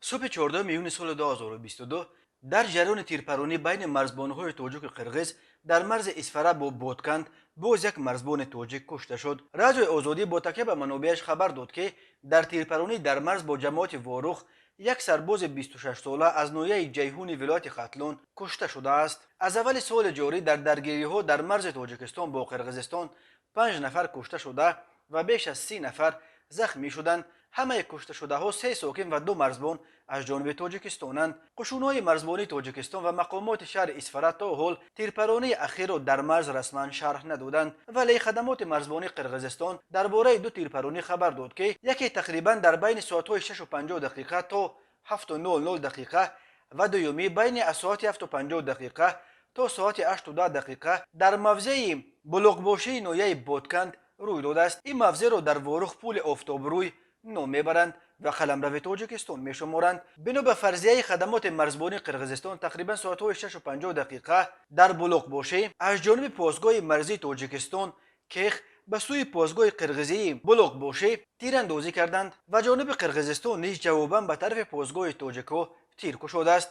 Субҳи 14 июни соли 2022 дар ҷараёни тирпаронӣ байни марзбонҳои тоҷику қирғиз дар марзи Исфара бо Ботканд боз як марзбони тоҷик кушта шуд. Радиои Озодӣ бо такя ба манобеаш хабар дод, ки дар тирпаронӣ дар марз бо ҷамоати Ворух як сарбози 26сола аз ноҳияи Ҷайҳуни вилояти Хатлон кушта шудааст. Аз аввали соли ҷорӣ дар даргириҳо дар марзи Тоҷикистон бо Қирғизистон панҷ нафар кушта шуда ва беш аз 30 нафар захмӣ шуданд. Ҳамаи кушташудаҳо, се сокин ва ду марзбон, аз ҷониби тоҷикистонанд. Қушунҳои марзбонии Тоҷикистон ва мақомоти шаҳри Исфара то ҳол тирпаронии ахирро дар марз расман шарҳ надоданд, вале хадамоти марзбонии Қирғизистон дар бораи ду тирпаронӣ хабар дод, ки яке тақрибан дар байни соатҳои 6:50 то 7:00 ва дуюмӣ байни аз соати 7:50 то соати 8:10 дар мавзеи Булуқбошии ноҳияи Ботканд рӯй додааст. Ин мавзеъро дар Ворух Пули Офтобрӯй ном мебаранд ва қаламрави Тоҷикистон мешуморанд. Бино ба фарзияи хадамоти марзбонии Қирғизистон, тақрибан соатҳои 6:50 дар Булуқбошӣ аз ҷониби посгоҳи марзии Тоҷикистон Кех ба сӯи посгоҳи қирғизии Булуқбошӣ тирандозӣ карданд ва ҷониби Қирғизистон низ ҷавобан ба тарафи посгоҳи тоҷикҳо тир кушодааст.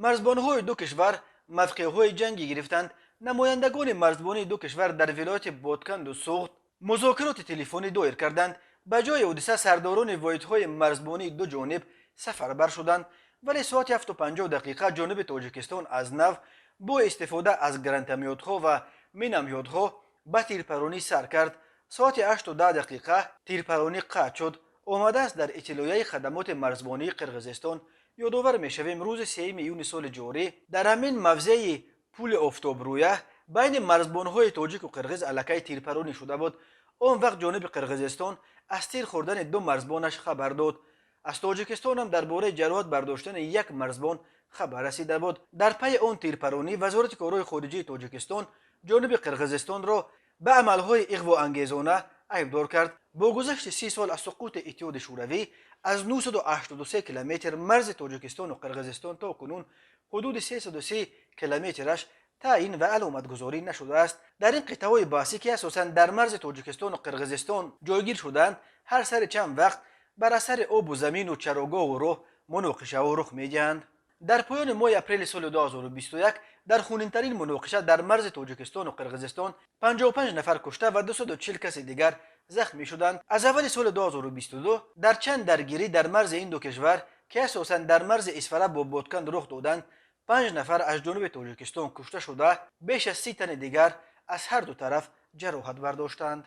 Марзбонҳои ду кишвар мавқеъҳои ҷангӣ гирифтанд. Намояндагони марзбонии ду кишвар дар вилояти Ботканду Суғд музокироти телефонӣ доир карданд. Ба ҷои ҳодиса сардорони воҳидҳои марзбонии ду ҷониб сафарбар шуданд, вале соати 7:50 ҷониби Тоҷикистон аз нав бо истифода аз гранатомётҳо ва миномётҳо ба тирпаронӣ сар кард. Соати 8:10 тирпаронӣ қатъ шуд, омадааст дар иттилоияи хадамоти марзбонии Қирғизистон. Ёдовар мешавем, рӯзи 3 июни соли ҷорӣ дар ҳамин мавзеи Пули Офтобрӯя байни марзбонҳои тоҷику қирғиз аллакай тирпаронӣ шуда буд. Он вақт ҷониби Қирғизистон аз тир хӯрдани ду марзбонаш хабар дод. Аз Тоҷикистонам дар бораи ҷароҳат бардоштани як марзбон хабар расида буд. Дар пайи он тирпаронӣ Вазорати корҳои хориҷии Тоҷикистон ҷониби Қирғизистонро ба амалҳои иғвоангезона айбдор кард. Бо гузашти 30 сол аз суқути Иттиҳоди Шӯравӣ, аз 983 километр марзи Тоҷикистону Қирғизистон то кунун ҳудуди 330 километраш таъин ва аломатгузорӣ нашудааст. Дар ин қитъаҳои баҳсӣ, ки асосан дар марзи Тоҷикистону Қирғизистон ҷойгир шудаанд, ҳар сари чанд вақт бар асари обу замину чарогоҳу роҳ муноқишаҳо рух медиҳанд. Дар поёни моҳи апрели соли 2021 дар хунинтарин муноқиша дар марзи Тоҷикистону Қирғизистон 55 нафар кушта ва 240 каси дигар захмӣ шуданд. Аз аввали соли 2022 дар чанд даргирӣ дар марзи ин ду кишвар, ки асосан дар марзи Исфара бо Ботканд рух доданд, панҷ нафар аз ҷониби Тоҷикистон кушта шуда, беш аз 30 тани дигар аз ҳар ду тараф ҷароҳат бардоштанд.